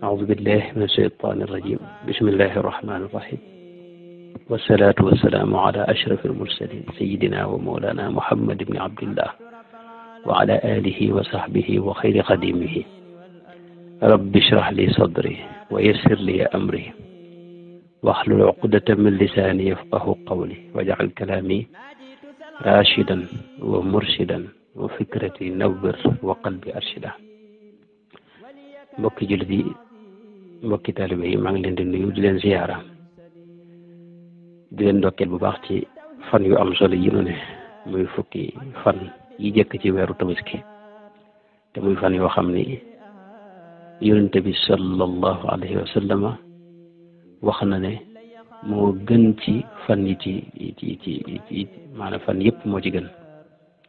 أعوذ بالله من الشيطان الرجيم بسم الله الرحمن الرحيم والصلاة والسلام على أشرف المرسلين سيدنا ومولانا محمد بن عبد الله وعلى آله وصحبه وخير خديمه رب اشرح لي صدري ويسر لي أمري واحلل عقدة من لساني يفقه قولي واجعل كلامي راشدا ومرشدا وفكرتي نور وقلبي أرشدا. mbokki jullit yi mbokki taalibe yi maa ngi leen di nuyu di leen ziyaara di leen ndokkeel bu baax ci fan yu am solo yi nu ne muy fukki fan yi jëkk ci weeru tabaski te muy fan yoo xam ni yonente bi sallallahu alayhi wa sallama wax na ne moo gën ci fan yi ci maanaam fan yëpp moo ci gën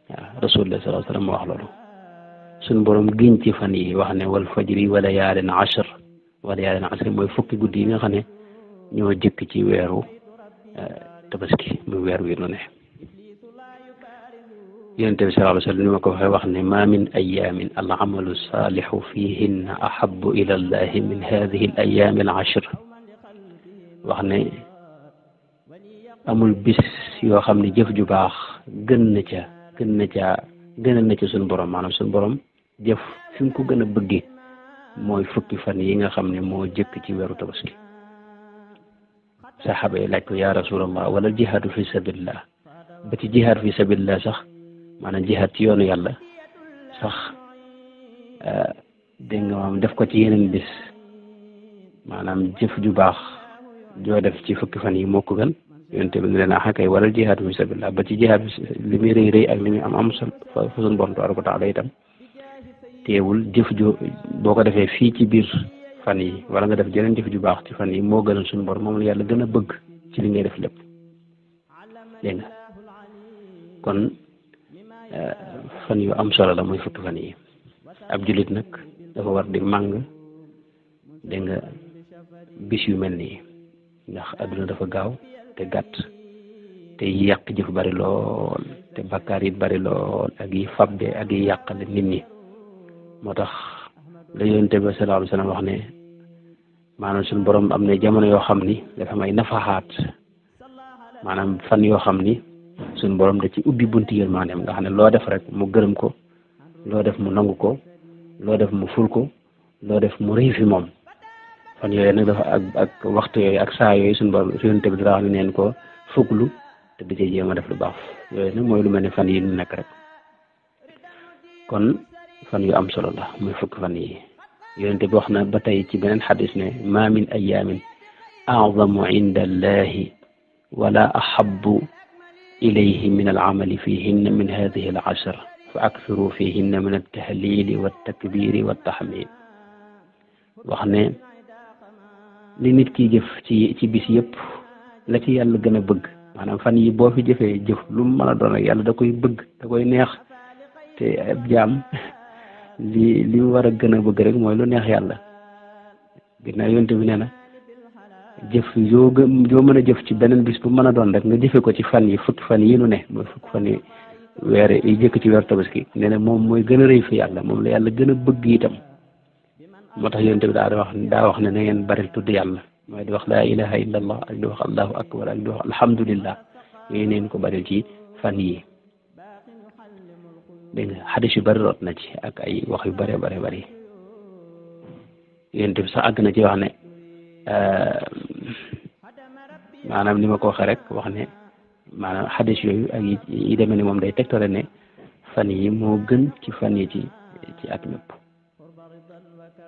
waaw rasulullah sallallahu alayhi wa sallam moo wax loolu suñ borom giñ ci fan yi wax ne wal fajri wa layaalin ashr mooy fukki guddi yi nga xam ne ñoo jëkk ci weeru tabaski muy weer wi nu ne yonente bi sallallahu alayhi wa sallam ni ma ko waxee wax ne ma min ayamin al amalu saalixu fihinna ahabu ila allahi min hadihi al ayami al ashr wax ne amul bis yoo xam ne jëf ju baax gën na ca suñu borom maanaam suñu borom jëf fi mu ko gën a bëggee mooy fukki fan yi nga xam ne moo jëkk ci weeru tabaski saxaaba yi laaj ko ya rasulallah wala jihaadu fi sabilillah ba ci jihaad fi sabilillah sax maanaam jihaad ci yoonu yàlla sax dégg nga maam def ko ci yeneen bis maanaam jëf ju baax joo def ci fukki fan yi moo ko gën yonte bi ngi leen a kay wala jihaad fi sabilillah ba ci jihaad li muy rëy ak li muy am sol fa suñu borom tabaaraka wa taala itam teewul jëf ju boo ko defee fii ci biir fan yi wala nga def jeneen jëf ju baax ci fan yi moo gënal suñu borom moom la yàlla gën a bëgg ci li ngay def lépp dégg nga kon fan yu am solo la muy fukki fan yi ab jullit nag dafa war di màng dégg nga bis yu mel nii ndax adduna dafa gaaw te gàtt te yàq jëf bari lool te bakkaar yi bari lool ak yi fabde ak yi yàqale nit ñi moo tax la yonent bi sallallahu alayhi wa sallam wax ne maanaam suñu borom am na jamono yoo xam ni dafa may nafaxaat maanaam fan yoo xam ni suñu borom da ci ubbi bunti yërmandeem nga xam ne loo def rek mu gërëm ko loo def mu nangu ko loo def mu ful ko loo def mu rëy fi moom fan yooyu nag dafa ak waxtu yooyu ak saa yooyu suñu borom yonent bi dara wax ne neen ko fuglu te di ci jéem a def lu baax yooyu nag mooy lu mel ne fan yi ñu nekk rek kon fan yu am solo la muy fukki fan yi yonente bi wax na ba tey ci beneen xadis ne ma min ayamin a'zamu inda allahi wala ahabbu ilayhi min al'amali fihinna min hadihi al'ashr fa akthiru fihinna min at-tahlili wat-takbiri wat-tahmid wax ne li nit ki jëf ci bis yëpp la ci yàlla gën a bëgg maanaam fan yi boo fi jëfee jëf lu mu mën a doon ak yàlla da koy bëgg da koy neex te ab jaam li mu war a gën a bëgg rek mooy lu neex yàlla ginnaaw yonte bi nee na jëf yoo mën a jëf ci beneen bis bu mën a doon rek nga jëfe ko ci fan yi fukki fan yi nu ne mooy fukki fan yi weer yi jëkk ci weer tabaski nee na moom mooy gën a rëy fi yàlla moom la yàlla gën a bëgg itam moo tax yonte bi daa wax ne na ngeen bari tudd yàlla mooy di wax laa ilaha illa allah ak di wax allahu akbar ak di wax alhamdulillah yooyu neen ko bari ci fan yi dégg nga xadis yu bari root na ci ak ay wax yu bare bari yonent bi sax àgg na ci wax ne maanaam ni ma ko waxee rek wax ne maanaam xadis yooyu ak yi demee ne moom day tegtale ne fan yi moo gën ci fan yi ci at mépp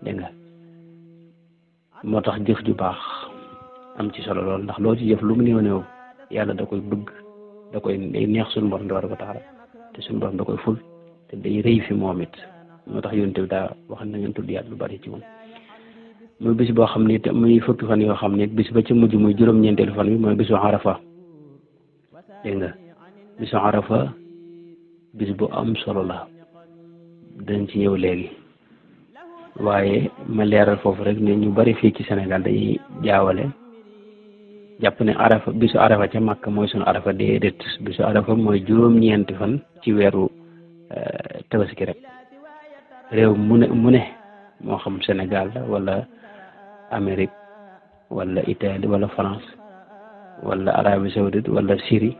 dégg nga moo tax jëf ju baax am ci solo lool ndax loo ci jëf lu mu néew yàlla da koy bëgg da koy day neex suñu borom tabaaraka wa taala te suñu borom da koy ful te day rëy fi moom it moo tax yonent bi daa wax na ngeen tudd yàlla lu bari ci moom muy bis boo xam ne it muy fukki fan yoo xam ne bis ba ci mujj muy juróom-ñeenteelu fan bi mooy bisu arafa dégg nga bisu arafa bis bu am solo la dañ ci ñëw léegi waaye ma leeral foofu rek ne ñu bari fii ci Sénégal dañuy jaawale jàpp ne arafa bisu arafa ca Makka mooy sunu arafa déedéet bisu arafa mooy juróom-ñeenti fan ci weeru tabaski rek réew mu ne moo xam Sénégal la wala Amérique wala Italie wala France wala Arabie Saoudite wala Syrie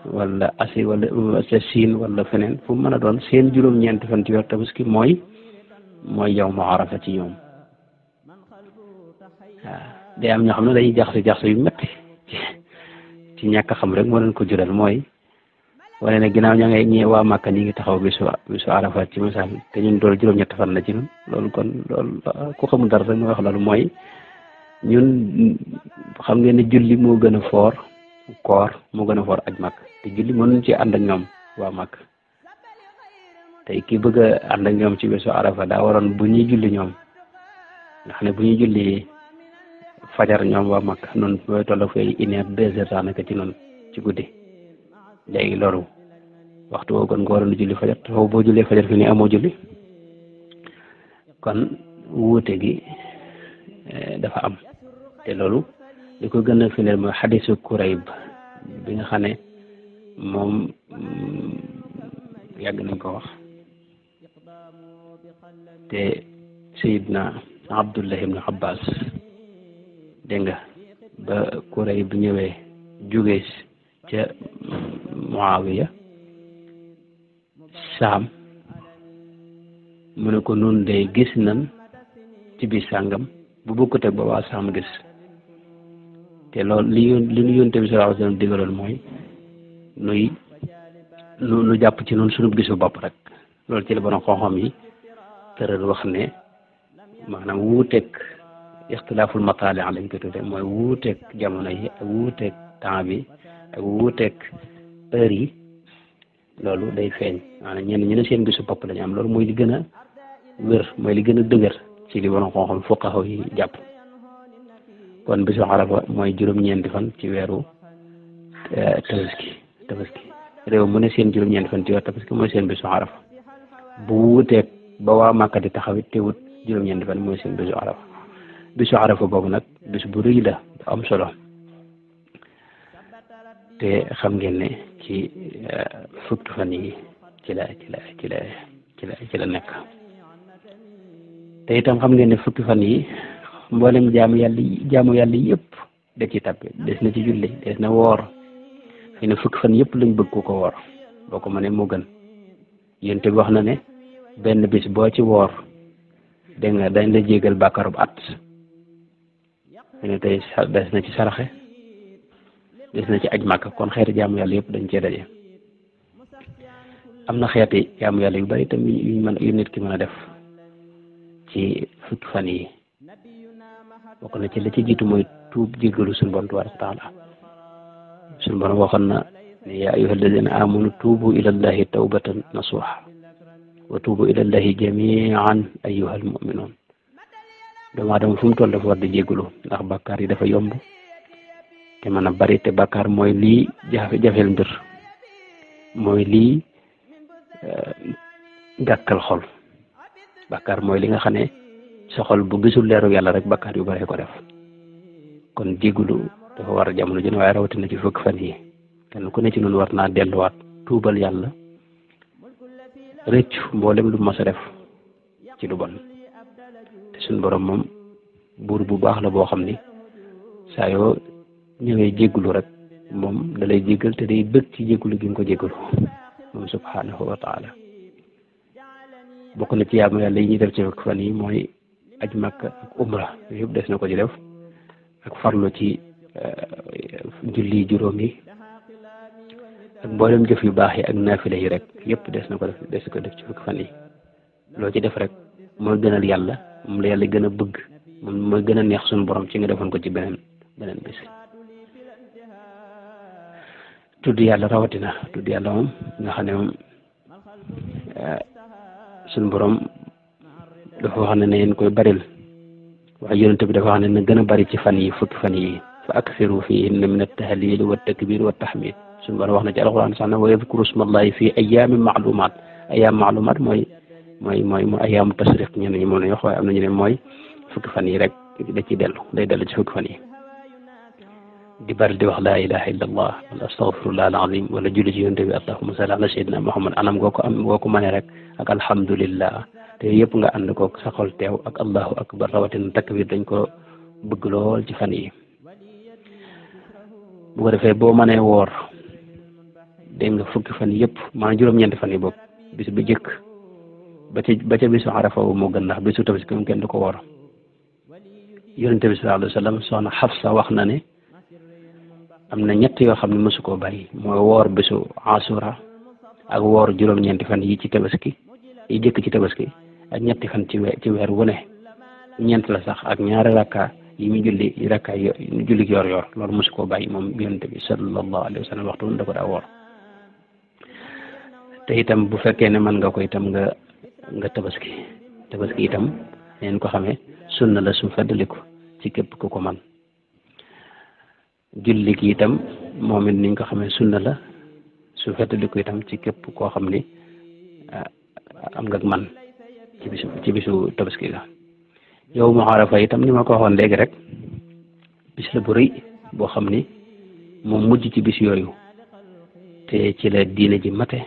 wala Asie wala Chine wala feneen fu mu mën a doon seen juróom-ñeenti fan ci weeru tabaski mooy yawmu arafa ci ñoom waaw day am ñoo xam ne dañuy jaxase yu metti ci ñàkk xam rek moo leen ko jural mooy wane ne ginnaaw ña ngay ñee waa Màkka ñi ngi taxaw bisu arafa ci misaal te ñun dool juróom-ñetti fan la ci ñun loolu kon loolu ku xamul dara rek mooy wax loolu mooy ñun xam ngeen ne julli moo gën a foor koor moo gën a foor aj Màkka te julli mënuñ ci ànd ak ñoom waa Màkka tey ki bëgg a ànd ak ñoom ci bisu arafa daa waroon bu ñuy julli ñoom nga xam ne bu ñuy julli fajar ñoom waa Màkka noonu mooy toll fay 1 heure 2 heures daanaka ci noonu ci guddi léegi loolu waxtu woo gën nga waroon a julli fajar te foofu boo jullee fajar fi ni amoo julli kon wuute gi dafa am te loolu li ko gën a firndeel mooy xadisu Kurayb bi nga xam ne moom yàgg nañ ko wax te Seydina Abdullah ibn Abbas dégg nga ba Kurayb bi ñëwee jóge ca Muawiya Saam mu ne ko nun de gis nan ci biir sàngam bu bokkut ak ba waa Saam gis te loolu li ñu yónte bi sallallahu alayhi wa sallam digaloon mooy nu jàpp ci noonu sunu gisu bopp rek loolu ci la borom xam-xam yi tëral wax ne maanaam wuuteeg ixtilaaful mataali lañ ko tudde mooy wuuteeg jamono yi ak wuuteeg temps bi ak wuuteeg heure yi loolu day feeñ maanaam ñenn ñu ne seen gisu bopp lañu am loolu mooy li gën a wér mooy li gën a dëgër ci li borom xam-xam fuqaha yi jàpp kon bisu arafa mooy juróom-ñeenti fan ci weeru tabaski réew mu ne seen juróom-ñeenti fan ci weeru tabaski mooy seen bisu arafa bu wuuteeg ba waa Màkka di taxawit te wut juróom-ñeenti fan mooy seen bisu arafa boobu nag bis bu rëy la bu am solo te xam ngeen ne ci fukki fan yi ci la nekk te itam xam ngeen ne fukki fan yi mboolem jaamu yàlla yëpp da ci tàbbi des na ci julli des na woor fi ne fukki fan yëpp lañ bëgg ko woor boo ko mënee moo gën yéen te wax na ne benn bis boo ci woor dégg nga dañ la jégal bàkkaarub at fi ne tey des na ci saraxe des na ci aj Màkka kon xeeti jaamu yàlla yëpp dañ cee daje am na xeeti jaamu yàlla yu bari itam yu nit ki mën a def ci fukki fan yi bokk na ci la ci jiitu mooy tuub jéggalu suñu borom tabaaraka wa taala suñu borom waxoon na ne yaa ayyuha alladina amanu tuubu ila llahi tawbatan nasuha wa tuubu ila llahi jamian ayyuha almuminuun doomu aadama fu mu toll dafa war di jéggalu ndax bàkkaar yi dafa yomb te mën a bari te bàkkaar mooy lii jafeel mbir mooy lii gàkkal xol bàkkaar mooy li nga xam ne sa xol bu gisul leeru yàlla rek bàkkaar yu bari ko def kon jéggalu dafa war a jamono jën waaye rawatina ci fukki fan yi kenn ku ne ci noonu war naa delluwaat tuubal yàlla rëccu mboolem lu mas a def ci lu bon te suñ borom moom buur bu baax la boo xam ni saa yoo ñëwee jéggalu rek moom da lay jéggal te day bëgg ci jéggalu gi nga ko jéggalu moom subhanahu wa taala bokk na ci yaamu yàlla yi ñuy def ci fukki fan yi mooy aj Makka ak umra yëpp des na ko ci def ak farlu ci julli juróom yi ak mboolem jëf yu baax yi ak naafila yi rek yëpp des na ko def ci fukki fan yi loo ci def rek mooy gënal yàlla moom la yàlla gën a bëgg moom mooy gën a neex suñu borom ci nga defoon ko ci beneen bis tudd yàlla rawatina tudd yàlla moom nga xam ne moom suñu borom dafa wax ne yéen koy baril waaye yonent bi dafa wax ne na gën a bari ci fan yi fukki fan yi fa aksiru fihinna min at-tahlil wa at-takbir wa at-tahmid suñu borom wax na ci alquran sax na wa yadkuru smallahi fi ayyamin ma'lumat mooy mooy ayaamu tasriq ñenn ñi moom la ñu wax, waaye am na ñu ne mooy fukki fan yi rek da ciy day dellu ci fukki fan yi. di bari di wax laa ilaha illa allah wala astaghfirullah alazim wala julli ci yonte bi allahumma salli ala sayyidina muhammad anam goo ko mënee rek ak alhamdulillah te yëpp nga ànd ko sa xol teew ak allahu akbar rawatina takbir dañ ko bëgg lool ci fan yi. bu ko defee boo mënee woor dégg nga fukki fan yëpp maanaam juróom-ñeenti fan yi bopp bis bu jëkk ba ca bisu arafa moo gën ndax bisu tabaski moom kenn du ko woor. yonente bi sallallahu alayhi wa sallam soxna Xafsa wax na ne am na ñett yoo xam ne mosu koo bàyyi mooy woor bisu asura ak woor juróom-ñeenti fan yi ci tabaski yi jëkk ci tabaski ak ñetti fan ci weer wu ne ñeent la sax ak ñaari rakka yi mu julli rakka yi julli yor loolu mosu koo bàyyi moom yonente bi sallallahu alayhi wa sallam waxtu da ko daa woor. te itam bu fekkee ne mën nga ko itam nga tabaski itam neen ko xamee sunna la su feddaliku ci képp ku ko man. julli gi itam moom it niñ ko xamee sunna la su feddaliku itam ci képp koo xam ni am nga man ci bisu tabaski la. yow mu arafa itam ni ma ko waxoon léegi rek bis la bu rëy boo xam ni moom mujj ci bis yooyu te ci la diine ji mate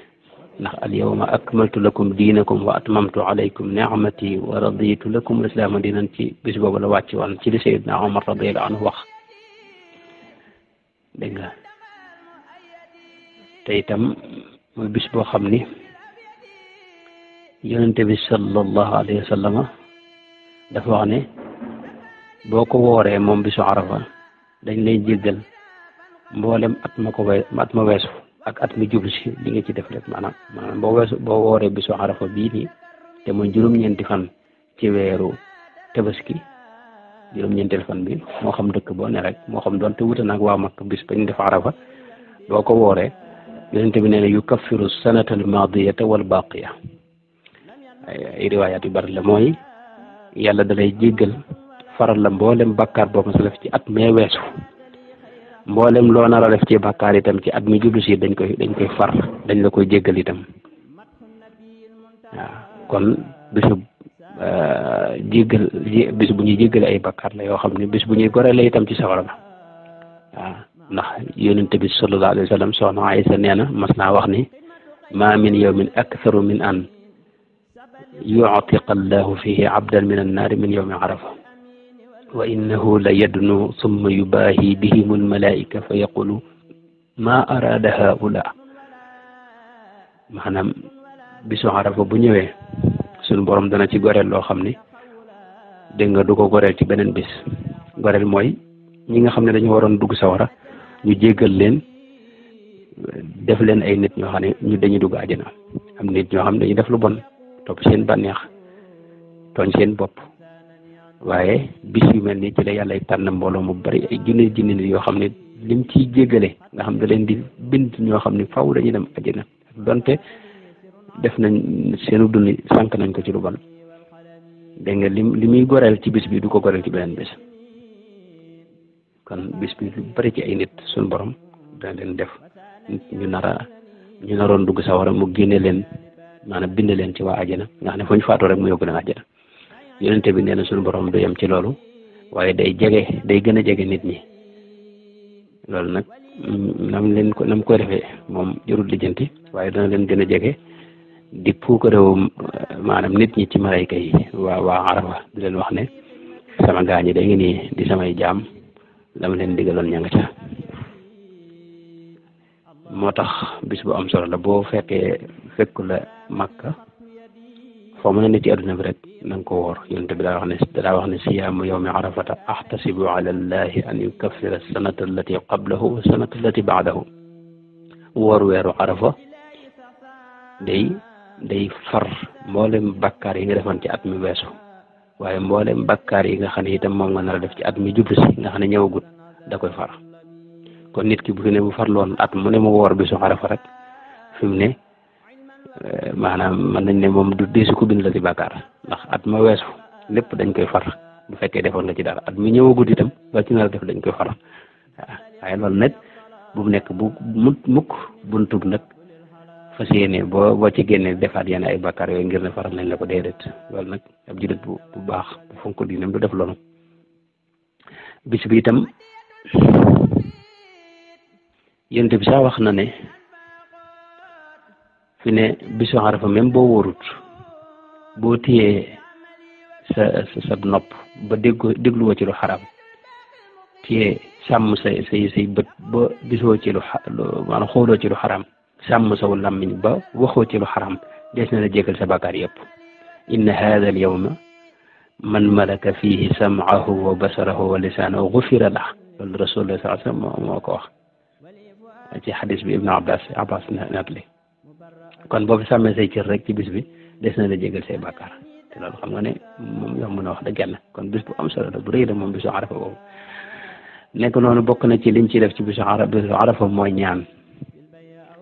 ndax al yawma akmaltu lakum diinakum wa atmamtu alaykum ni'mati wa raditu lakum al-islaama diinan ci bis boobu la wàcc woon ci li Sayyidina Umar radiyallahu anhu wax dégg nga te itam mooy bis boo xam ni yonente bi sallallahu alayhi wa sallam dafa wax ne boo ko wooree moom bisu arafa dañ lay jéggal mboolem at ma weesu ak at mi jublu si li nga ci def rek maanaam boo wooree bisu arafa bii nii te mooy juróom-ñeenti fan ci weeru tabaski juróom-ñeenteel fan bi moo xam dëkk boo ne rek moo xam doon te wuute nag waa Makka bis bañ def arafa boo ko wooree yonente bi nee na yukaffiru sanata al maadiyata wal baqiya ay riwaayaat yu bari la mooy yàlla dalay jéggal faral la mboolem bàkkaar boo ma sa def ci at mee weesu mboolem loo nar a def ci bàkkaar itam ci at mi jublu si dañ koy far dañ la koy jéggal itam waaw kon bisu bis bu ñuy jéggale ay bàkkaar la yoo xam ne bis bu ñuy gorele itam ci safara la waaw ndax yonente bi sallallahu alayhi wa sallam soxna Aysa nee na mas naa wax ni ma min yawmin aktharu min an yu'tiqa allahu fihi abdan min annaari min yawmi arafa wa innahu la yadnu summa yubaahi bihim almalaika fa yaqulu ma arada haula maanaam bisu arafa bu ñëwee suñu borom dana ci goreel loo xam ni dégg nga du ko goreel ci beneen bis goreel mooy ñi nga xam ne dañu waroon dugg sawara ñu jéggal leen def leen ay nit ñoo xam ne ñu dañuy dugg àjjana am nit ñoo xam ne dañuy def lu bon topp seen bànneex tooñ seen bopp waaye bis yu mel ni ci la yàlla tànn mbooloo mu bari ay junni nit yoo xam ne lim ciy jéggale nga xam da leen di bind ñoo xam ne faw dañuy dem àjjana donte def nañ seenu dund sànq nañ ko ci lu bon dégg nga li muy goreel ci bis bi du ko goreel ci beneen bis kon bis bi lu bari ci ay nit suñu borom dana leen def ñu naroon dugg sawara mu génne leen maanaam bind leen ci waa àjjana nga xam ne fu ñu faatoo rek mu yóbbu leen àjjana yonente bi nee na suñu borom du yem ci loolu waaye day gën a jege nit ñi loolu nag nam koy defee moom jërul lijjanti waaye dana leen gën a jege di puukarewu maanaam nit ñi ci malayka yi waa arafa di leen wax ne sama gaañi da ngi nii di samay jaam dama leen digaloon ña nga ca moo tax bis bu am solo la boo fekku la Makka foo mën a ne ci adduna bi rek na nga ko woor yonente bi daa wax ne siyaamu yawmi arafata ahtasibu ala allahi an yukaffira sanata allati qablahu wa sanata allati baadahu woor weeru arafa day far mboolem bakkaar yi nga defoon ci at mi weesu waaye mboolem bakkaar yi nga xam ne itam moom nga nar a def ci at mi jublu si nga xam ne ñëwagut da koy far kon nit ki bu fi ne bu farloon at mu ne mu woor bisu arafa rek fi mu ne maanaam mën nañ ne moom du deesu ko bind la ci bàkkaar ndax at ma weesu lépp dañ koy far bu fekkee defoon nga ci dara at mi ñëwagut itam ba ci nar a def dañ koy far waaw waaye loolu nag bu mu nekk bu mukk buntub nag fas yéene boo ci génnee defaat yenn ay bakkaar yooyu ngir ne faral nañ la ko déedéet loolu nag ab jullit bu baax bu fonk diinam du def loolu bis bi itam yonent bi sax wax na ne fi ne bisu Arafa même boo wóorut boo téyee sa nopp ba dégluwoo ci lu xaram téyee sàmm say bët ba gisoo ci lu maanaam xooloo ci lu xaram sàmm saw làmmiñ ba waxoo ci lu xaram des na la jégal sa bàkkaar yëpp inna hada al yawma man malaka fihi sam'ahu wa basarahu wa lisaanahu gufira lah loolu rasulullah sallallahu alayhi wa sallam moo ko wax ci xadis bi ibnu abbas natli kon boo fi sàmmee say cër rek ci bis bi des na la jégal say bàkkaar te loolu xam nga ne moom yomb na wax dëgg yàlla kon bis bu am solo la bu rëy la moom bisu Arafa boobu nekk noonu bokk na ci liñ ci def ci bisu Arafa mooy ñaan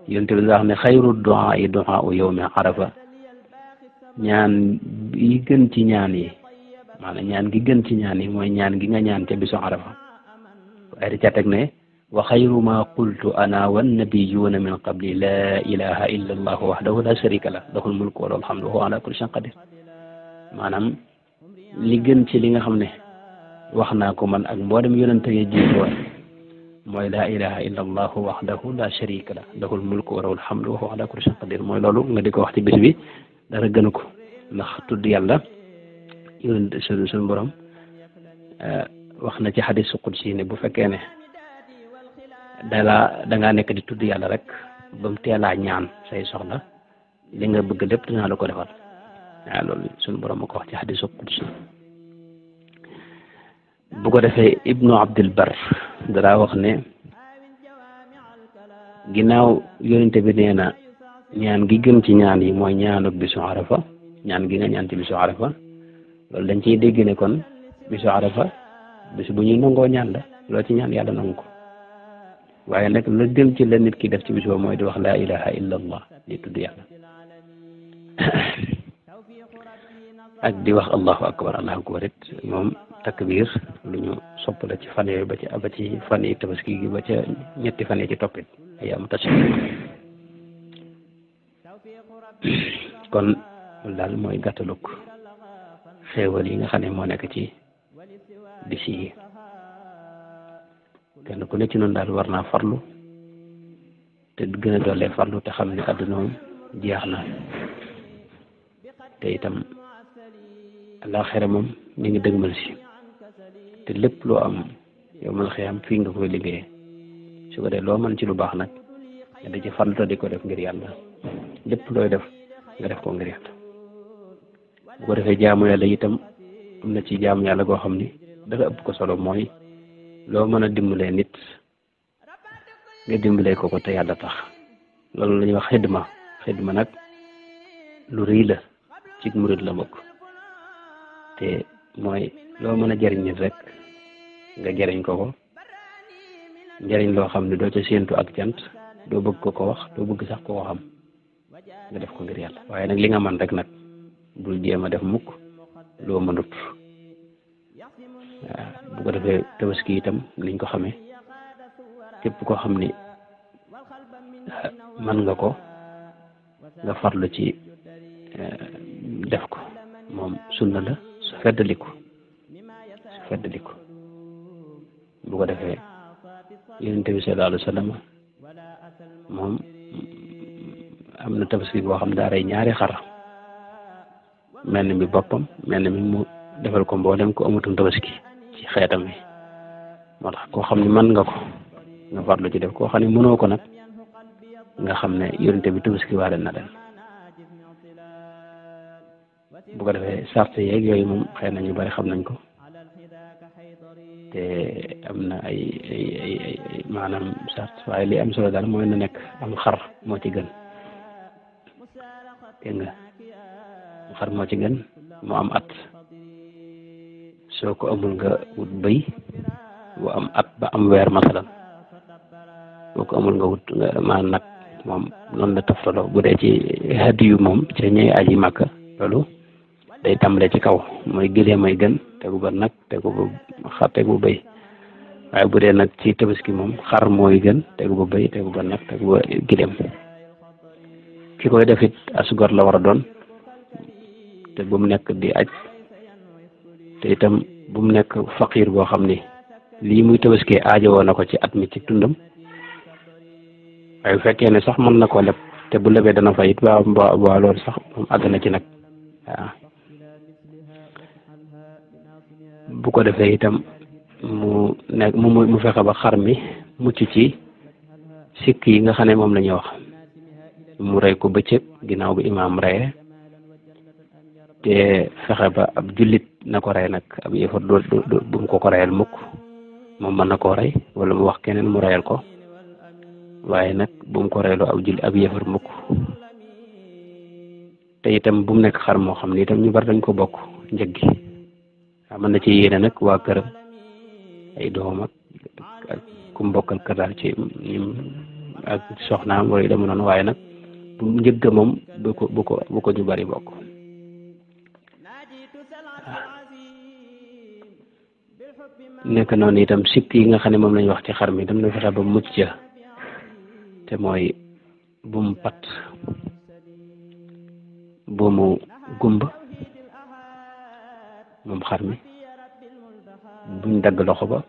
yonent bi wax ne xayru du'a yi du'a u yawmi Arafa ñaan yi gën ci ñaan yi maanaam ñaan gi gën ci ñaan yi mooy ñaan gi nga ñaan ca bisu Arafa waaye di ca teg ne wa xayru ma qultu ana wannabiyuuna min qabli la ilaha illa allahu wahdahu la sharika lah lahul mulku wa lahul hamdu wa huwa ala kulli shay'in qadir maanaam li gën ci li nga xam ne wax naa ko man ak mboolem yonente yi jiitu woon mooy laa ilaha illa allahu wahdahu la sharika lah lahul mulku wa lahul hamdu wa huwa ala kulli shay'in qadir mooy loolu nga di ko wax ci bis bi dara gënu ko ndax tudd yàlla yonente suñu borom wax na ci xadis qudsi ne bu fekkee ne dangaa nekk di tudd yàlla rek ba mu teelaa ñaan say soxla li nga bëgg lépp dinaa la ko defal waaw loolu suñu borom ma ko wax ci xadis qudsi bu ko defee ibnu abdul bar dara wax ne ginnaaw yonente bi nee na ñaan gi gën ci ñaan yi mooy ñaanu bisu Arafa ñaan gi nga ñaan ci bisu Arafa loolu dañ ciy dégg ne kon bisu Arafa bisu bu ñuy nangoo ñaan la loo ci ñaan yàlla nangu ko waaye nag la gën ci la nit ki def ci bisu boobu mooy di wax laa ilaha illa allah di tudd yàlla ak di wax allahu akbar it moom takbir lu ñu sopp la ci fan yooyu ba ci fan yi tabaski gi ba ca ñetti fan yi ci toppit ay am tashrik kon daal mooy gàttaluk xéewal yi nga xam ne moo nekk ci bis yi kenn ku ne ci noonu daal war naa farlu te gën a doole farlu te xam ne àdduna moom jeex na te itam àllaaxira moom ñu ngi dëgmal si te lépp loo am yow mal xiyaam fii nga koy liggéeyee su ko dee loo mën ci lu baax nag nga da ci farlu te di ko def ngir yàlla lépp looy def nga def ko ngir yàlla bu ko defee jaamu yàlla itam am na ci jaamu yàlla goo xam ni dara ëpp ko solo mooy loo mën a dimbalee nit nga dimbalee ko te yàlla tax loolu la ñuy wax xidma nag lu rëy la ci murid la bokk te mooy loo mën a jëriñ nit rek nga jëriñ ko njëriñ loo xam ne doo ca séentu ak cant doo bëgg ko wax doo bëgg sax ko xam nga def ko ngir yàlla waaye nag li nga man rek nag bul jéem a def mukk loo mënut waaw bu ko defee tabaski itam liñ ko xamee képp koo xam ni man nga ko nga farlu ci def ko moom sunna la su feddaliku bu ko defee yonent bi sallallahu alayhi wa sallam moom am na tabaski boo xam daa rey ñaari xar mel ni mi boppam mel ni mi mu defal ko mboolem ko amatum tabaski ci xeetam yi moo tax koo xam ne mën nga ko nga farlu ci def koo xam ne mënoo ko nag nga xam ne yonent bi tabaski waale na leen bu ko defee sart yeeg yooyu moom xëy na ñu bari xam nañ ko te am na ay maanaam sart waaye li am solo daal mooy na nekk am xar moo ci gën dégg nga xar moo ci gën mu am at soo ko amul nga wut bëy bu am at ba am weer masalan soo ko amul nga wut maa nag moom noonu la toftaloo bu dee ci hadiyu moom ci ñëw aji Makka loolu day tàmbale ci kaw mooy gileem may gën tegu ba nag tegu ba xar tegu ba bëy waaye bu dee nag ci tabaski moom xar mooy gën tegu ba bëy tegu ba nag tegu ba gileem ki koy def it as gor la war a doon te bu mu nekk di aj te itam bu mu nekk faqiir boo xam ni lii muy tabaskee aajowoo na ko ci at mi ci tundam waaye bu fekkee ne sax mën na koo leb te bu lebee dana fay it waa loolu sax moom àgg na ci nag waaw bu ko defee itam mu nekk mu fexe ba xar mi mucc ci sikk yi nga xam ne moom la ñuy wax mu rey ko bëccëg ginnaaw bi imaam reyee te fexe ba ab jullit na ko rey nag ab yëfar bu mu ko reyal mukk moom mën na koo rey wala mu wax keneen mu reyal ko waaye nag bu mu ko reyloo ab yëfar mukk te itam bu mu nekk xar moo xam ne itam ñu bari dañ ko bokk njëg gi waaw mën na ci yéene nag waa këram ay doom ak ku mu bokkal kër daal ci ak soxnaam wala yu deme noonu waaye nag bu njëgg moom bu ko ñu bari bokk nekk noonu itam sikk yi nga xam ne moom lañu wax ci xar mi dam na fexe ba mucc ca te mooy bu mu pat bu mu gumb moom xar mi buñ dagg loxo ba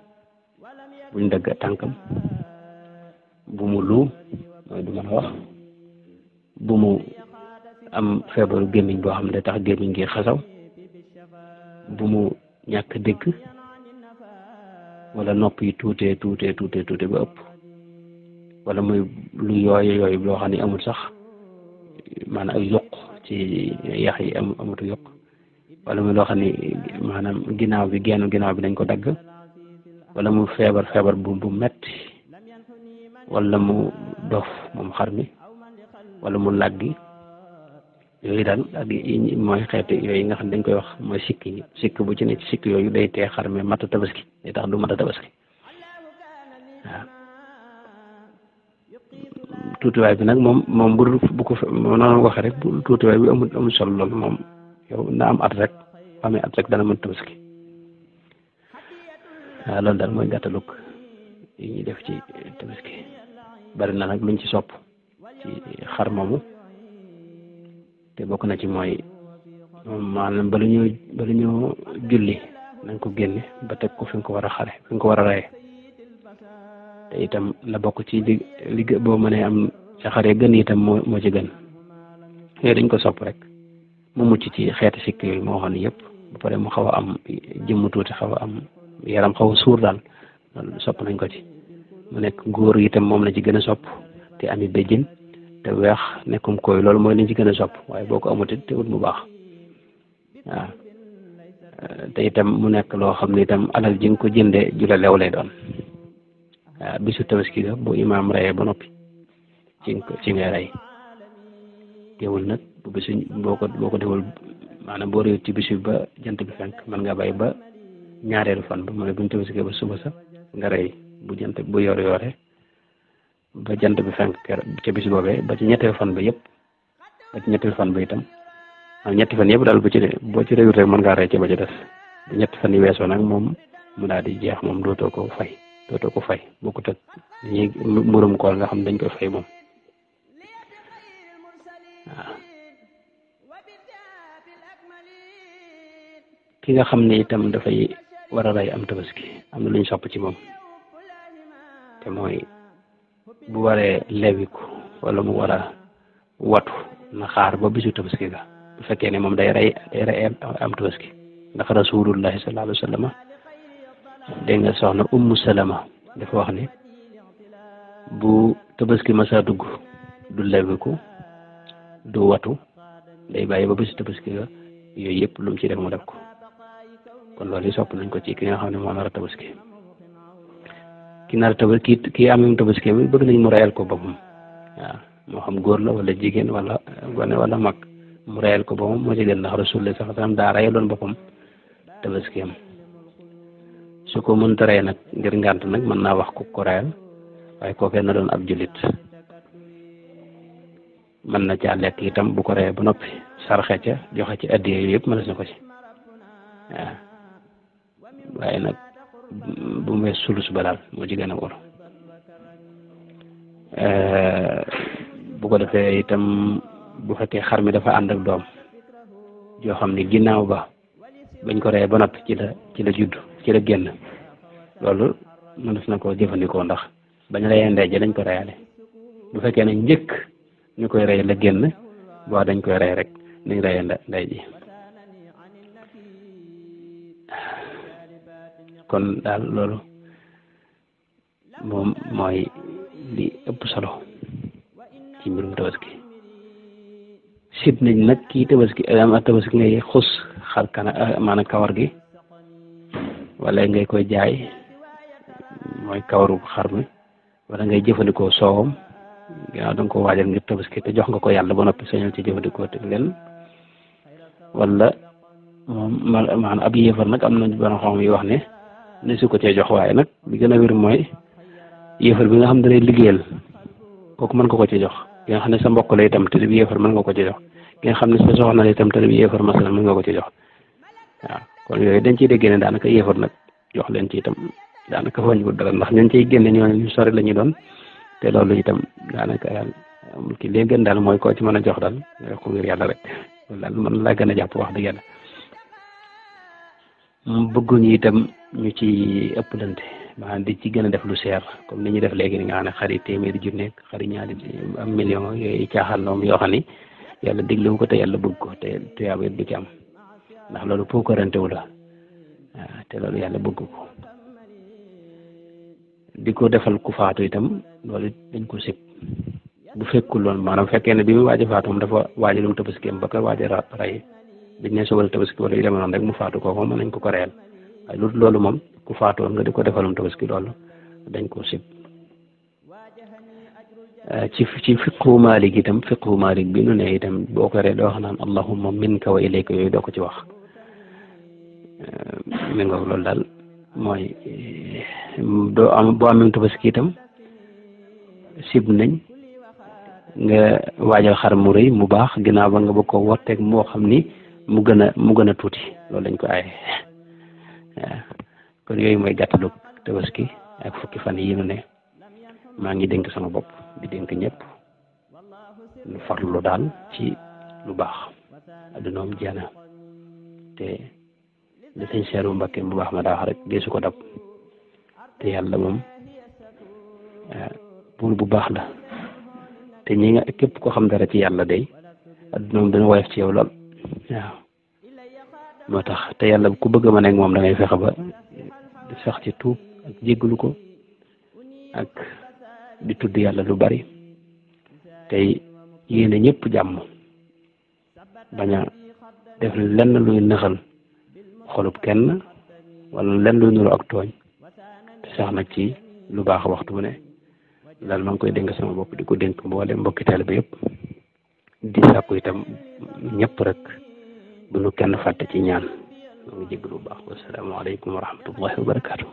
buñ dagg tànkam bu mu lu mooy du mën a wax bu mu am feebaru gémmiñ boo xam ne tax gémmiñ gi xasaw bu mu ñàkk dégg wala nopp yi tuutee ba ëpp wala muy lu yooyu loo xam ne amul sax maanaam ay yokk ci yax yi amatu yokk wala muy loo xam ne maanaam ginnaaw bi dañ ko dagg wala mu feebar bu metti wala mu dof moom xar mi wala mu làggi yooyu daal ak mooy xeeti yooyu nga xam ne dañ koy wax mooy sikk bu ci ne ci sikk yooyu day tee xar mi mata tabaski day tax du mata tabaski waaw tuutiwaay bi nag moom bu ko noonu waxee rek bu tuutiwaay bi amul solo loolu moom yow na am at rek amee at rek dana mën tabaski waaw loolu daal mooy gàttalug yi ñuy def ci tabaski bari na nag luñ ci sopp ci xar moomu te bokk na ci mooy maanaam bala ñoo julli nañ ko génne ba teg ko fi nga ko war a xare fi nga ko war a reye te itam la bokk ci li boo mënee am sa xare gën itam moo ci gën yooyu dañ ko sopp rek mu mucc ci xeeti sikk yooyu moo xam ne yëpp ba pare mu xaw a am jëmm tuuti xaw a am yaram xaw a suur daal loolu sopp nañ ko ci mu nekk góor itam moom la ci gën a sopp te ami béjjin te weex nekkum koy loolu mooy liñ ci gën a sopp waaye boo ko amut te wut mu baax waaw te itam mu nekk loo xam ne itam alal ji nga ko jëndee ju la lew lay doon waaw bisu tabaski ga bu imaam reyee ba noppi ci ngay rey teewul nag bu bisu boo ko deful maanaam boo réew ci bisu ba jant bi fenk mën nga bay ba ñaareelu fan ba mooy buñ tabaski ba suba sa nga rey bu yoore ba jant bi fenk ca bis boobee ba ci ñetteelu fan ba yëpp ba ci ñetteelu fan ba itam ñetti fan yëpp daal boo ci réewut rek mën ngaa rey ci ba ci des bu ñetti fan yi weesoo nag moom mu daal di jeex moom dootoo ko fay bokkut ak ñi mburum koor nga xam dañ koy fay moom waaw ki nga xam ne itam dafay war a rey am tabaski am na lu ñu sopp ci moom te mooy bu waree lewiku wala mu war a watu na xaar ba bisu tabaski ga bu fekkee ne moom day rey am tabaski ndax rasulullahi sallallahu alayhi wa sallam dégg nga soxna ummu salama dafa wax ne bu tabaski masa dugg du lewiku du watu day bàyyi ba bisu tabaski ga yooyu yëpp lu mu ci def mu def ko kon loolu yi sopp nañ ko ci ki nga xam ne moo nar a tabaski ki nar a tabaski kii amee tabaski mi bëgg nañ mu reyal ko boppam waaw moo xam góor la wala jigéen wala gone wala mag mu reyal ko boppam moo ci gën ndax rasulullah sax tam daa reyaloon boppam tabaski am su ko mënta rey nag ngir ngànt nag mën naa wax ko reyal waaye kookee na doon ab jullit mën na caa lekk itam bu ko reyee ba noppi sarxe ca joxe ci addiya yooyu yëpp mën na ko ci waaw waaye nag bu mu wees sulus ba daal moo ci gën a wóor bu ko defee itam bu fekkee xar mi dafa ànd ak doom joo xam ne ginnaaw ba bañ ko reyee ba noppi ci la judd ci la génn loolu mënees na koo jëfandikoo ndax bañ reyee ndey ji dañ ko reyaale bu fekkee ne njëkk ñu koy rey la génn boo dañ koy rey rek nañ reyee ndey ji kon daal loolu moom mooy li ëpp solo ci mbirum tabaski sib nañ nag kii tabaski ngay xus xar kana maanaam kawar gi wala ngay koy jaay mooy kawaru xar mi wala ngay jëfandikoo soowam ginnaaw da nga ko waajal ngir tabaski te jox nga ko yàlla ba noppi sañal ci jëfandikoo te leen wala moom maanaam ab yéefar nag am na borom xam yi wax ne su ko cee jox waaye nag li gën a wér mooy yéefar bi nga xam ne day liggéeyal kooku mën nga ko ci jox ki nga xam ne sa mbokk la itam te bi yéefar mën nga ko ci jox ki nga xam ne sa soxna la itam te bi yéefar masalan mën nga ko ci jox waaw kon yooyu dañ ciy déggee ne daanaka yéefar nag jox leen ci itam daanaka wàññiwul dara ndax ñun ciy génne ñooñu ñu sori la ñu doon te loolu itam daanaka daal amul ki léegi gën daal mooy koo ci mën a jox daal nga jox ko ngir yàlla rek loolu daal man laa gën a jàpp wax dëgg yàlla bëgguñu itam ñu ci ëppalante maanaam di ci gën a def lu seer comme ni ñuy def léegi ni nga xam ne xari téeméeri junne xari ñaari am million yooyu caaxaan loom yoo xam ni yàlla diglewu ko te yàlla bëgg ko te tuyaaba it du ci am ndax loolu puukarantewu la waaw te loolu yàlla bëgg ko di ko defal ku faatu itam loolu dañ ko sib bu fekkul loolu maanaam fekkee ne bi mu waaj a faatu moom dafa waajalum tabaskeem ba ko waaj a rey biñ ne sobal tabaski wala yu demee noonu rek mu faatu kooku mën nañ ko reyal waaye loolu moom ku faatoon nga di ko defalum tabaski loolu dañ ko sib ci fiqhu Maalik itam fiqhu Maalik bi nu ne itam boo ko ree doo wax naan allahumma minka wa ilayka yooyu doo ko ci wax mi nga loolu daal mooy boo amee tabaski itam sib nañ nga waajal xar mu rëy mu baax ginnaaw ba nga bëgg ko wotteeg moo xam ni mu gën a tuuti loolu dañ ko aaye waaw kon yooyu mooy gàttalu tabaski ak fukki fan yi nu ne maa ngi dénk sama bopp di dénk ñëpp lu farlu daal ci lu baax addunoom jeena te li sëñ Seeru Mbakke bu baax ma daa wax rek deesu ko dab te yàlla moom buur bu baax la te ñi nga képp ko xam dara ci yàlla day addunoom dana woyof ci yow lool waaw moo tax te yàlla ku bëgg ma nekk moom da ngay fexe ba sax ci tuub ak jéggalu ko ak di tudd yàlla lu bari tey yéene ñëpp jàmm bañ a def lenn luy naxal xolub kenn wala lenn luy nuru ak tooñ te sax nag ci lu baax waxtu bu ne daal maa ngi koy dénk sama bopp di ko dénk mboole mbokki taalibe yëpp di sàkku itam ñëpp rek bu nu kenn fàtte ci ñaan maa ngi jégg lu baax wasalaamaaleykum wa rahmatullahi wa barakaatu.